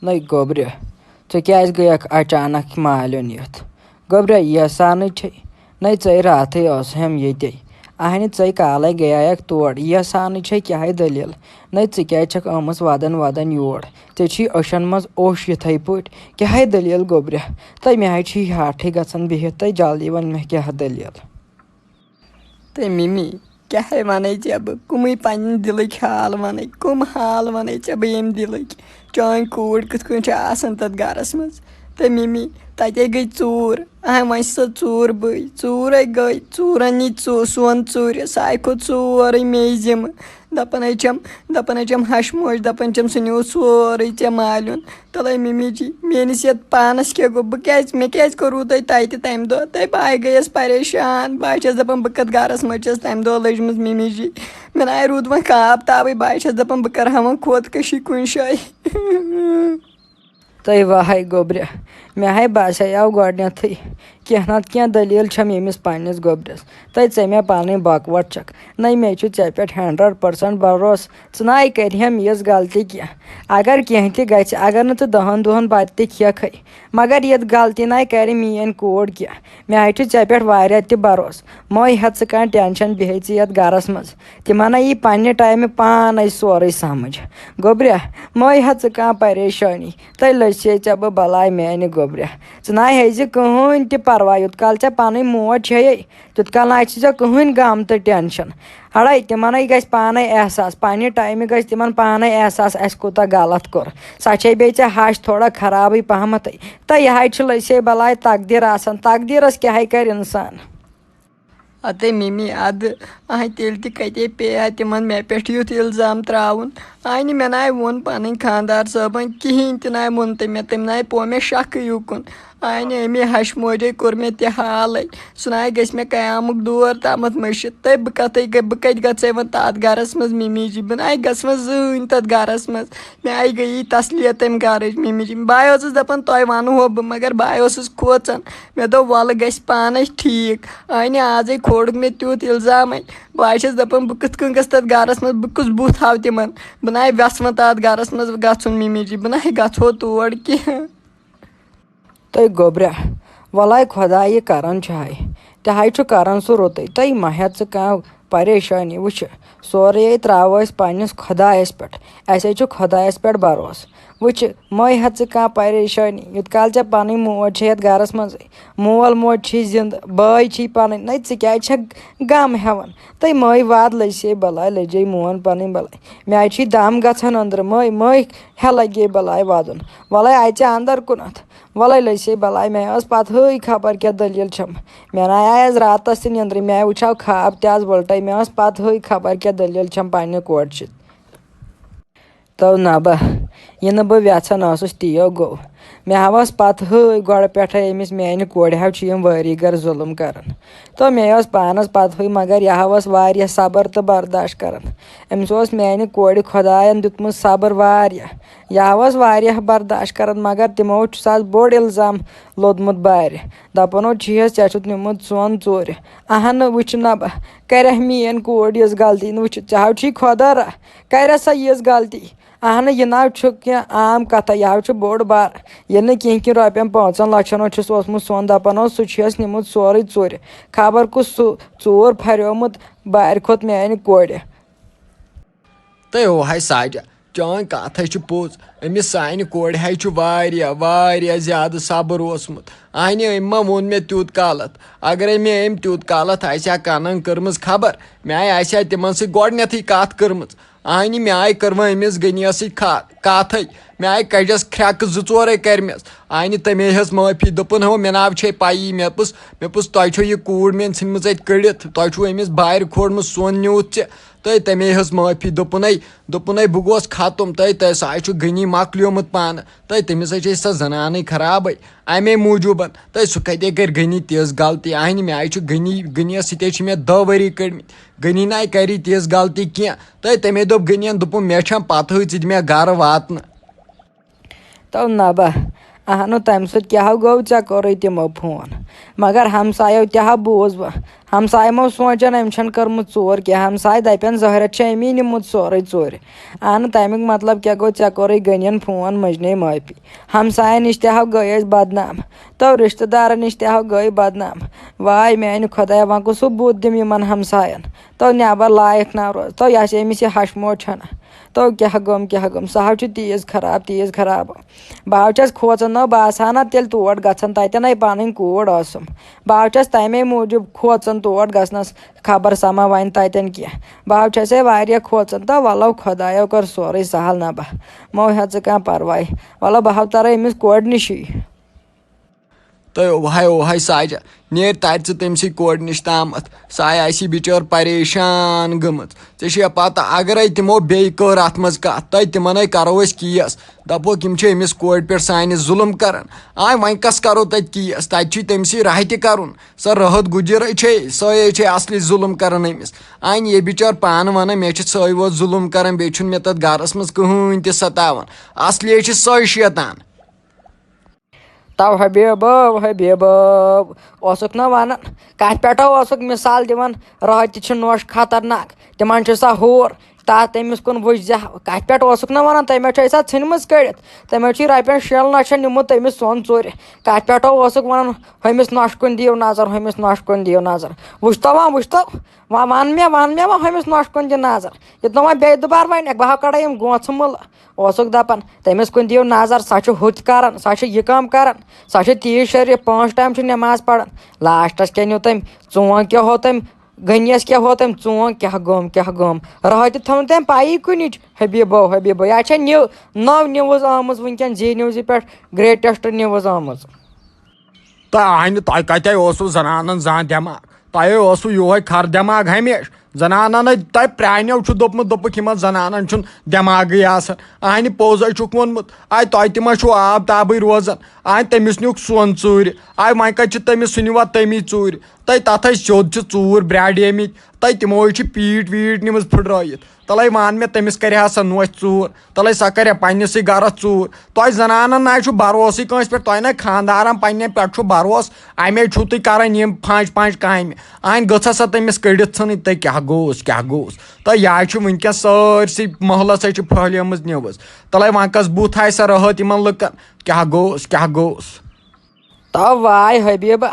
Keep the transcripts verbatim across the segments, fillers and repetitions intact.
نَے گوٚبرِ، ژٕ کیٛازِ گٔیَکھ اچانک مالیُن یِتھ؟ گوٚبرِ، ییٖژ ہنٕے چھے؟ نَے ژَے راتھٕے ٲسہم ییٚتے۔ اہنہِ، ژَے کالے گٔیایَکھ تور، ییٖژ ہنٕے چھے کیٛاہ دٔلیٖل؟ نَے ژٕ کیٛازِ چھَکھ آمٕژ وَدان وَدان یور؟ ژےٚ چھی أچھن منٛز اوٚش یِتھَے پٲٹھۍ، کیٛاہ دٔلیٖل گوٚبرِ؟ تہٕ مےٚ حظ چھی ہاٹھٕے گژھان بِہِتھ، تہٕ جلدی وَن مےٚ کیٛاہ دٔلیٖل۔ تہٕ مِمی، کیٛاہ ہے وَنے ژےٚ بہٕ؟ کٕمٕے پنٕنۍ دِلٕکۍ حال وَنے؟ کٕم حال وَنے ژےٚ بہٕ ییٚمہِ دِلٕکۍ؟ چٲنۍ کوٗر کِتھ کٔنۍ چھِ آسان تَتھ گَرَس منٛز؟ تہٕ مِمی، تَتے گٔے ژوٗر۔ اَہَے، وۄنۍ چھِ سۄ ژوٗر بٔے۔ ژوٗرَے گٔے۔ ژوٗرَن نی ژو-، سون ژوٗرِ۔ سُہ ہَے کھوٚت سورُے مے ذِمہٕ۔ دَپان ہے چھَم، دَپان ہے چھَم ہَش موج، دَپان چھَم سُہ نیوٗ سورُے ژےٚ مالیُن۔ تَلَے مِمی جی، میٛٲنِس یَتھ پانَس کیٛاہ گوٚو؟ بہٕ کیٛازِ، مےٚ کیٛازِ کوٚروٕ تۄہہِ تَتہِ تَمہِ دۄہ؟ تَے بہٕ آے گٔیَس پریشان۔ بہٕ آے چھَس دَپان، بہٕ کَتھ گَرَس منٛز چھَس تَمہِ دۄہ لٔجمٕژ مِمی جی۔ مےٚ نَے روٗد وۄنۍ کاب تابٕے۔ بہٕ آے چھَس دَپان، بہٕ کَرٕ ہا وۄنۍ خودکٔشی کُنہِ جایہِ۔ تہٕ وَہَے گوٚبرِ، مےٚ ہَے باسیٛاو گۄڈٕنٮ۪تھٕے، کینٛہہ نَتہٕ کینٛہہ دٔلیٖل چھَم ییٚمِس پنٛنِس گوٚبرِس۔ تہٕ ژےٚ مےٚ پَنٕنۍ بۄکوَٹ چھَکھ۔ نَے مےٚ چھُ ژےٚ پٮ۪ٹھ ہنڈرڈ پٔرسنٹ بھروسہٕ۔ ژٕ نَے کَرِہَم یِژھ غلطی کینٛہہ۔ اگر کینٛہہ تہِ گژھِ، اگر نہٕ ژٕ دَہَن دۄہَن بَتہٕ تہِ کھیٚکھٕے، مگر یِژھ غلطی نَے کَرِ میٛٲنۍ کوٗر کینٛہہ۔ مےٚ ہَے چھُ ژےٚ پٮ۪ٹھ واریاہ تہِ بھروسہٕ۔ مہٕ ہیٚہ ژٕ کانٛہہ ٹٮ۪نشَن، بیٚہہِ ژٕ یَتھ گَرَس منٛز۔ تِمَن ہَے یی پنٛنہِ ٹایمہٕ پانَے سورُے سَمٕجھ۔ گوٚبریا، مہٕ ہیٚہ ژٕ کانٛہہ پریشٲنی۔ تہٕ لٔج سے ژےٚ بہٕ بَلاے میٛانہِ گوٚبریا۔ ژٕ نَے ہیٚزِ کٕہٕنۍ تہِ پَرواے، یوٗت کال ژےٚ پَنٕنۍ موج چھیٚیے، تیوٗت کال نہ چھُے ژےٚ کٕہٕنۍ غم تہٕ ٹٮ۪نشَن۔ اَڑَے، تِمَنَے گژھِ پانَے احساس، پنٛنہِ ٹایمہِ گژھِ تِمَن پانَے احساس، اَسہِ کوٗتاہ غلط کوٚر۔ سۄ چھے بیٚیہِ ژےٚ ہَش تھوڑا خرابٕے پہمَتٕے۔ تہٕ یہِ ہَے چھِ لٔج سے بَلاے تقدیٖر آسان، تقدیٖرَس کیٛاہ ہَے کَرِ اِنسان؟ اَتے مِمی اَدٕ، اَہَے تیٚلہِ تہِ کَتے پیٚیہِ ہا تِمَن مےٚ پٮ۪ٹھ یُتھ اِلزام ترٛاوُن؟ آے نہٕ مےٚ نَے ووٚن پَنٕنۍ خانٛدار صٲبَن کِہیٖنۍ تہِ نَے ووٚن تٔمۍ مےٚ، تٔمۍ نَے پوٚو مےٚ شَکٕے یُکُن۔ آے نہٕ أمی ہَشہِ موجے کوٚر مےٚ تہِ حالٕے۔ سُہ نَے گژھِ مےٚ قیامُک دور تامَتھ مٔشِتھ۔ تہٕ بہٕ کَتَے گٔے، بہٕ کَتہِ گژھٕ وۄنۍ تَتھ گَرَس منٛز مِمی جی؟ بہٕ نَے گژھٕ وۄنۍ زٕہٕنۍ تَتھ گَرَس منٛز۔ مےٚ آیہِ گٔیی تسلیہ تَمہِ گَرٕچ مِمی جی۔ بہٕ آے اوسُس دَپان تۄہہِ وَنہو بہٕ، مگر بہٕ آے اوسُس کھوژان۔ مےٚ دوٚپ وَلہٕ گژھِ پانَے ٹھیٖک۔ آے نہٕ آزَے کھولُکھ مےٚ تیُتھ اِلزامَے۔ بہٕ آے چھَس دَپان بہٕ کِتھ کٔنۍ گژھٕ تَتھ گَرَس منٛز، بہٕ کُس بُتھ ہاوٕ تِمَن؟ بہٕ نَے وٮ۪ژھٕ وۄنۍ تَتھ گَرَس منٛز گژھُن مِمی جی، بہٕ نَے گژھو تور کینٛہہ۔ تہٕ گوٚبرا، وَلَے خۄداے یہِ کَران چھُ ہاے، تہِ ہاے چھُ کَران سُہ رُتُے۔ تہٕ مہ ہےٚ ژٕ کانٛہہ پریشٲنی۔ وٕچھِ، سورُے ہے ترٛاوو أسۍ پنٛنِس خۄدایَس پٮ۪ٹھ۔ اَسہِ ہے چھُ خۄدایَس پٮ۪ٹھ بھروسہٕ۔ وٕچھِ، مہ ہےٚ ژٕ کانٛہہ پریشٲنی، یوٗت کال ژےٚ پَنٕنۍ موج چھےٚ یَتھ گَرَس منٛزٕے، مول موج چھی زِندٕ، بٲے چھی پَنٕنۍ، نَے ژٕ کیٛازِ چھَکھ غم ہٮ۪وان؟ تہٕ مٲے واد لٔج سے بَلاے، لٔجے مون پَنٕنۍ بَلاے۔ مےٚ چھُے دَم گژھان أنٛدرٕ، مٲے، مٲے، ہیٚلَے گے بَلاے وَدُن۔ وَلَے اَژِ اَندَر کُنَتھ۔ وَلَے لٔج سے بَلاے، مےٚ ٲس پَتہٕ ہٕے خبر کیٛاہ دٔلیٖل چھَم۔ مےٚ نَے آیَس راتَس تہِ نیٚنٛدرٕے، مےٚ وٕچھاو خاب تہِ آز وٕلٹَے، مےٚ ٲس پَتہٕ ہٕے خبر کیٛاہ دٔلیٖل چھَم پنٛنہِ کورِ سۭتۍ۔ تو نبہ، یہِ نہٕ بہٕ وٮ۪ژھان ٲسٕس، تی یو گوٚو۔ مےٚ ہا ٲس پتہٕ ہٕے گۄڈٕ پٮ۪ٹھَے أمِس میٛانہِ کورِ ہاو چھِ یِم وٲری گر ظُلُم کران۔ تو مےٚ ٲس پانس پتہٕ ہٕے، مگر یہِ ہا ٲس واریاہ صبر تہٕ برداشت کران۔ أمِس اوس میٛانہِ کورِ خۄداین دیُتمُت صبر واریاہ۔ یہِ ہا ٲس واریاہ برداشت کران، مگر تِمو چھُس از بوٚڑ الزام لوٚدمُت بارِ۔ دپان اوس، چھِہس، ژےٚ چھُتھ نیوٗمُت سون ژوٗرِ۔ اہنہٕ، وٕچھ نبہ، کرٮ۪کھ میٛٲنۍ کورِ یِژھ غلطی؟ نہٕ وٕچھ، ژےٚ ہاو چھُے خۄدا را، کرٮ۪کھ سا یِژھ غلطی؟ اہنہٕ، یہِ نہ چھُ کینٛہہ عام کتھا، یہِ ہاو چھُ بوٚڑ بار۔ ییٚلہِ نہٕ کینٛہہ کینٛہہ رۄپین پانٛژن لچھن اوس چھُس اوسمُت سون، دپان اوس، سُہ چھُ یس نیوٗمُت سورُے ژوٗرِ۔ خبر کُس سُہ ژوٗر پھریومُت بارِ کھوٚت میانہِ کورِ۔ تہٕ ہو ہاے ساجا، چٲنۍ کتھ ہے چھِ پوٚز۔ أمِس سانہِ کورِ ہے چھُ واریاہ، واریاہ زیادٕ صبر اوسمُت۔ اہنہِ، أمۍ ما ووٚن مےٚ تیوٗت کالتھ؟ اگرے مےٚ أمۍ تیوٗت کالتھ آسہِ ہا کنن کٔرمٕژ خبر، مےٚ آے آسہِ ہا تِمن سۭتۍ گۄڈٕنیتھٕے کتھ کٔرمٕژ۔ آے نہٕ، مےٚ آے کٔرمٕژ أمِس غنیَس سۭتۍ کَ-، کَتھٕے۔ مےٚ آے کَجَس کھرٛٮ۪کہٕ زٕ ژورَے کٔرمٕژ۔ آے نہٕ تَمے ہِنٛز معٲفی۔ دوٚپُن، ہو، مےٚ ناو چھے پَیی۔ مےٚ پُس، مےٚ پُس، تۄہہِ چھو یہِ کوٗر میٛٲنۍ ژھٕنمٕژ اَتہِ کٔڑِتھ۔ تۄہہِ چھُو أمِس بارِ کھولمُت، سۄن نیوٗتھ ژےٚ۔ تہٕ تَمے ہِنٛز معٲفی۔ دوٚپُن ہے، دوٚپُن ہے، بہٕ گوس ختم۔ تہٕ، تہٕ سُہ ہا چھُ غنی مۄکلیومُت پانہٕ۔ تہٕ تٔمِس ہا چھے سۄ زنانٕے خرابٕے۔ اَمے موٗجوٗبَن۔ تہٕ سُہ کَتہِ کَرِ غنی تِژھ غلطی؟ آے نہٕ، مےٚ آے چھُ غنی، غنیَس سۭتۍ ہے چھِ مےٚ دَہ ؤری کٔڑمٕتۍ۔ غنی نَے کَری تِژھ غلطی کینٛہہ۔ تہٕ تٔمۍ دوٚپ غنیَن، دوٚپُن، مےٚ چھَم پَتہٕے، ژٕ دِ مےٚ گَرٕ واتنہٕ۔ تو نبہ، اہنو، تَمہِ سۭتۍ کیٛاہ گوٚو؟ ژےٚ کوٚرُے تِمو فون۔ مگر ہمسایو تہِ ہا بوٗز وۄنۍ۔ ہمسایہِ مو سونٛچن، أمۍ چھَنہٕ کٔرمٕژ ژوٗر کینٛہہ۔ ہمسایہِ دَپن، ظٲہرت چھےٚ أمی نِمُت سورُے ژوٗرِ۔ اہنہٕ، تَمیُک مطلب کیٛاہ گوٚو؟ ژےٚ کوٚرُے غنین فون مٔنٛزنہِ معٲفی۔ ہمساین نِش تہِ ہاو گٔے أسۍ بدنام، تو رشتہٕ دارن نِش تہِ ہاو گٔے بدنام۔ واے میانہِ خۄدایا، وۄنۍ کُس ہُہ بُتھ دِمہٕ یِمن ہمساین؟ تو نٮ۪بر لایق نہ روز، تو یۄس أمِس یہِ ہشمو چھنہ۔ تو کیٛاہ گوٚم، کیٛاہ گوٚم؟ سُہ ہاو چھُ تیٖژ خراب، تیٖژ خراب۔ بہٕ ہاو چھَس کھوژان، نہ بہٕ آسہٕ ہا نہ تیٚلہِ تور گژھان، تَتٮ۪ن ہے پنٕنۍ کوٗر ٲسٕم۔ بہٕ ہاو چھَس تَمے موٗجوٗب کھوژان تور گژھنَس، خبر سما وَنہِ تَتٮ۪ن کینٛہہ۔ بہٕ ہاو چھَسے واریاہ کھوژان، تہٕ وَلو خۄدایو کٔر سورُے سہل، نہ بہٕ مو ہٮ۪ژٕ کانٛہہ پَرواے۔ وَلو بہٕ ہاو تَرٕ أمِس کورِ نِشی۔ تہٕ اوہاے، اوہاے ساجہ، نیر تَتہِ ژٕ تٔمۍ سٕے کورِ نِش تامَتھ۔ سۄ آسہِ بِچٲر پریشان گٔمٕژ۔ ژےٚ چھےٚ پَتہ، اگرے تِمو بیٚیہِ کٔر اَتھ منٛز کَتھ، تہٕ تِمَن ہے کَرو أسۍ کیس۔ دَپوکھ، یِم چھِ أمِس کورِ پٮ۪ٹھ سانہِ ظُلُم کَران۔ آے، وۄنۍ کَس کَرو تَتہِ کیس؟ تَتہِ چھُے تٔمۍ سٕے راہ تہِ کَرُن۔ سۄ رٲہَت گُجِر چھے، سۄے چھے اَصلی ظُلُم کَران أمِس۔ آے، یہِ بِچٲر پانہٕ وَنان، مےٚ چھِ سۄے ووت ظُلُم کَران، بیٚیہِ چھُنہٕ مےٚ تَتھ گَرَس منٛز کٕہٕنۍ تہِ سَتاوان۔ اَصلی چھِ سۄے شیطان۔ تو حبیبو، حبیبو، اوسُکھ نہ ونان، کتھ پٮ۪ٹھو اوسُکھ مثال دِوان، راتہِ چھِ نوش خطرناک، تِمن چھِ سۄ حور، تا تٔمِس کُن وٕچھ زِ۔ کتھ پٮ۪ٹھ اوسُکھ نہ ونان، تٔمۍ چھِ سۄ ژھٕنمٕژ کٔڑِتھ، تٔمۍ چھِ رۄپین شٮ۪ن لچھن نیوٗمُت تٔمِس سۄن ژوٗرِ۔ کتھ پٮ۪ٹھو اوسُکھ ونان، ہُمِس نۄشہِ کُن دِیِو نظر، ہُمِس نۄشہِ کُن دِیِو نظر؟ وٕچھتو وۄنۍ، وٕچھتو، وۄنۍ ون مےٚ، ون مےٚ وۄنۍ ہُمِس نۄشہِ کُن دِ نظر۔ یہِ نہٕ وۄنۍ بیٚیہِ دُبارٕ ونکھ، بہٕ ہا کڑے یِم گونٛژھٕ مُلہٕ۔ اوسُکھ دپان، تٔمِس کُن دِیِو نظر، سۄ چھِ ہُہ تہِ کران، سۄ چھِ یہِ کٲم کران، سۄ چھِ تیٖژ شریٖف، پانٛژھ ٹایم چھِ نٮ۪ماز پران۔ لاسٹس کیٛاہ نیوٗ تٔمۍ؟ ژونٛگ کیٛاہ ہوو تٔمۍ؟ غنیَس کیٛاہ ہوو تٔمۍ؟ ژونٛگ کیٛاہ گوٚم، کیٛاہ گوٚم؟ رٲتۍ تہِ تھٲو نہٕ تٔمۍ پَیی کُنِچ۔ حبیبو، حبیبو، یا چھےٚ نِو-، نٔو نِوٕز آمٕژ وٕنکیٚن زی نِوزِ پٮ۪ٹھ، گریٹسٹ نِوٕز آمٕژ۔ تہٕ آہنہِ، تۄہہِ کتہِ اوسوٕ زنانن زانٛہہ دٮ۪ماغ؟ تۄہے اوسوٕ یُہے کھر دٮ۪ماغ ہمیشہٕ۔ زنانن ہے تۄہہِ پرٛانیو چھُ دوٚپمُت، دوٚپُکھ، یِمن زنانن چھُنہٕ دٮ۪ماغٕے آسان۔ آہنہِ، پوٚز ہے چھُکھ ووٚنمُت۔ آے، تۄہہِ تہِ ما چھُو آب تابٕے روزان؟ آے، تٔمِس نیوٗکھ سۄن ژوٗرِ۔ آے، وۄنۍ کتہِ چھِ تٔمِس، سُہ نِوا تٔمی ژوٗرِ؟ تۄہہِ تتھ ہے سیوٚد چھِ ژوٗر برٛاڑیمٕتۍ۔ تۄہہِ تِمو ہے چھِ پیٖٹۍ ویٖٹۍ نِمٕژ پھٕٹرٲیِتھ۔ تَلَے وَن مےٚ، تٔمِس کَرِ ہا سۄ نوٚچھ ژوٗر، تَلَے سۄ کَرِ ہا پنٛنِسٕے گَرَس ژوٗر۔ تۄہہِ زَنانَن نہ چھُ بَروسٕے کٲنٛسہِ پٮ۪ٹھ، تۄہہِ نہ خانٛدارَن پنٛنٮ۪ن پٮ۪ٹھ چھُ بَروس، اَمے چھُو تُہۍ کَران یِم پھانٛچہِ پھانٛچہِ کامہِ۔ اَہَنۍ گٔژھ ہا سۄ تٔمِس کٔڑِتھ ژھٕنٕنۍ، تہٕ کیٛاہ گوٚوُس، کیٛاہ گوٚوُس؟ تہٕ یہِ حظ چھُ وٕنۍکٮ۪س سٲرسٕے محلَس حظ چھِ پھٔہلیمٕژ نِوٕز۔ تَلَے وۄنۍ کَس بُتھ آسہِ سۄ رٲہَت یِمَن لُکَن، کیٛاہ گوٚوُس، کیٛاہ گوٚوُس؟ تو واے حبیبہ،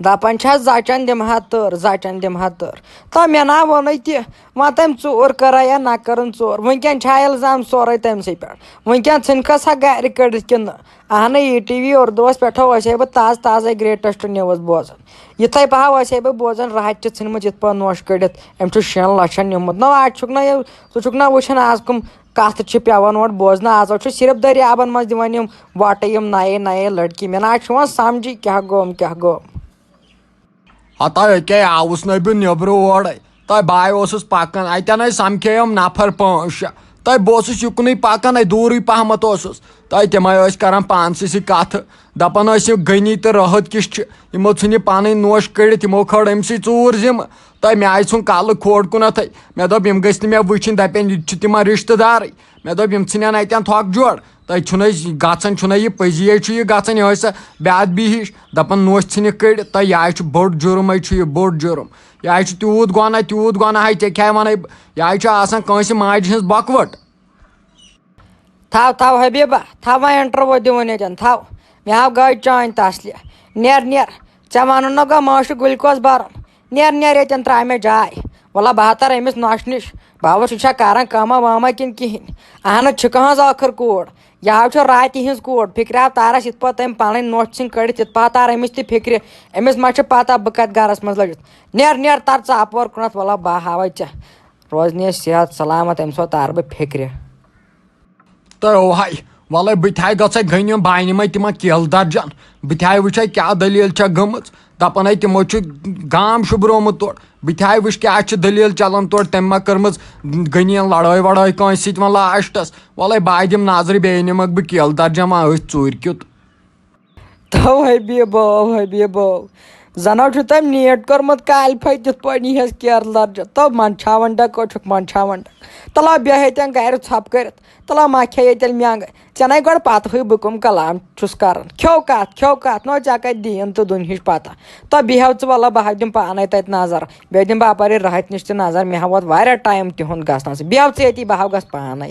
دپان چھا زچن دِمہٕ ہا تٔر، زچن دِمہٕ ہا تٔر۔ تو مےٚ نا ووٚنُے تہِ، وۄنۍ تٔمۍ ژوٗر کٔرا یا نہ کٔرٕن ژوٗر، وٕنکیٚن چھا الزام سورُے تٔمۍ سٕے پٮ۪ٹھ۔ وٕنکیٚن ژھٕنکھس ہا گرِ کٔڑِتھ کِنہٕ نہ؟ اہنٕے، یہِ ٹی وی اردوس پٮ۪ٹھو ٲسے بہٕ تازٕ تازے گریٹسٹ نِوٕز بوزان۔ یِتھے پہا ٲسے بہٕ بوزان، راتھ چھِ ژھٕنمٕژ یِتھ پٲٹھۍ نوٚش کٔڑِتھ، أمۍ چھُ شٮ۪ن لچھن نیوٗمُت۔ نہ، اتھ چھُکھ نہ یہِ، ژٕ چھُکھ نہ وٕچھان آز کٕم کتھٕ چھِ پٮ۪وان اورٕ بوزنہٕ۔ آز چھُ صرف دٔریابن منٛز دِوان یِم وۄٹہٕ، یِم نَیے نَیے لٔڑکی۔ مےٚ نہ حظ چھُ یِوان سمجھٕے کیٛاہ گوٚم، کیٛاہ گوٚم۔ ہتا ییٚکیٛاہ آوُس نہٕ بہٕ نیٚبرٕ اورَے۔ تۄہہِ بہٕ اوسُس پَکان، اَتٮ۪ن ٲسۍ سَمکھییَم نفر پانٛژھ شےٚ۔ تۄہہِ بہٕ اوسُس یُکنُے پَکان، اَتہِ دوٗرٕے پہمَتھ اوسُس۔ تۄہہِ تِمَے ٲسۍ کَران پانسٕے سۭتۍ کَتھٕ۔ دَپان ٲسۍ، یِم غنی تہٕ رٲہَت کِس چھِ، یِمو ژھٕنۍ یہِ پَنٕنۍ نوٚش کٔڑِتھ، یِمو کھٲر أمۍ سٕے ژوٗر ذِمہٕ۔ تۄہہِ مےٚ آیہِ ژھُن کَلہٕ کھوڑ کُنَتھَے۔ مےٚ دوٚپ، یِم گٔژھۍ نہٕ مےٚ وٕچھِنۍ، دَپن، یہِ تہِ چھِ تِمَن رِشتہٕ دارٕے۔ مےٚ دوٚپ، یِم ژھٕنن اَتٮ۪ن تھۄکھ جوڑ۔ تَتہِ چھُنہٕ أسۍ گژھان، چھُنہٕ یہِ پٔزی، یے چھُ یہِ گژھان، یِہوٚے سۄ بے ادبی ہِش۔ دَپان، نوٚش ژھٕنِکھ کٔڑِتھ، تہٕ یہِ ہَے چھُ بوٚڑ جُرم، ہے چھُ یہِ بوٚڑ جُرم۔ یہِ ہَے چھُ تیوٗت گۄناہ، تیوٗت گۄناہ، ہے ژےٚ کیٛاہ وَنَے بہٕ؟ یہِ ہَے چھُ آسان کٲنٛسہِ ماجہِ ہِنٛز بۄکوَٹ۔ تھاو، تھاو حبیبہ، تھاو وۄنۍ انٹرویو دِوُن ییٚتٮ۪ن، تھاو۔ مےٚ ہاو گاڑِ چانۍ تسلہِ۔ نیر، نیر، ژےٚ وَنُن نہ گوٚو مٲشہِ گلکوز بَرُن۔ نیر، نیر، ییٚتٮ۪ن ترٛاو مےٚ جاے۔ وَلہ بہٕ ہا تَرٕ أمِس نۄشہِ نِش۔ بہٕ ہا وٕچھِ، یہِ چھا کَران کٲمہ وٲمہ کِنہٕ کِہیٖنۍ۔ اہنُو، چھِ کٕہٕنٛز ٲخٕر کوٗر؟ یہِ ہاو چھُ راتہِ ہِنٛز کوٗر۔ فِکرِ آو تارَس یِتھ پٲٹھۍ تٔمۍ پَنٕنۍ نۄش ژھٕنۍ کٔڑِتھ، یِتھ پٲٹھۍ تار أمِس تہِ فِکرِ۔ أمِس ما چھِ پَتہ بہٕ کَتھ گَرَس منٛز لٔجِس۔ نیر، نیر، تَر ژٕ اَپور کُنَتھ، وَلہ بہٕ ہاوَے ژےٚ۔ روزنہِ صحت سلامت، أمۍ سۭتۍ تار بہٕ فِکرِ۔ تہٕ اوہاے، وَلَے بہٕ تہِ ہاے گژھے غنیُن، بہٕ اَنہٕ یِمَے تِمَن کیلہٕ درجن۔ بہٕ تہِ ہاے وٕچھے کیٛاہ دٔلیٖل چھےٚ گٔمٕژ۔ دَپان ہے تِمو چھُ گام شُبرومُت تورٕ۔ بہٕ تہِ ہاے وٕچھ کیٛاہ چھِ دٔلیٖل چلان تورٕ۔ تٔمۍ ما کٔرمٕژ غنیَن لڑٲے وڑٲے کٲنٛسہِ سۭتۍ وۄنۍ لاسٹَس؟ وَلَے بہٕ ہا دِمہٕ نظرِ، بیٚیہِ نِمَکھ بہٕ کیلہٕ درجن، وۄنۍ أتھۍ ژوٗرِ کیُت۔ تو حبیبو، حبیبو، زنو چھُ تٔمۍ نیٹ کوٚرمُت کالہِ پھٔلۍ تِتھ پٲٹھۍ یِہس کیرلر جا۔ تو منٛدچھاوان ڈکو چھُکھ منٛدچھاوان ڈک۔ تلا بیٚہہ ییٚتٮ۪ن گرِ ژھۄپہٕ کٔرِتھ۔ تلا ما کھے ییٚتٮ۪ن مٮ۪نٛگ۔ ژےٚ نے گۄڈٕ پتہٕے بہٕ کٕم کلام چھُس کران۔ کھیو کتھ، کھیو کتھ، نو ژےٚ کتہِ دِیِن تہٕ دُنہِچ پتہ۔ تو بیٚہو ژٕ، ولا بہٕ ہا دِمہٕ پانے تتہِ نظر۔ بیٚیہِ دِمہٕ بہٕ اپٲرۍ راحت نِش تہِ نظر۔ مےٚ ہا ووت واریاہ ٹایم تِہُنٛد گژھنس۔ بیٚہو ژٕ ییٚتی، بہٕ ہا گژھٕ پانے۔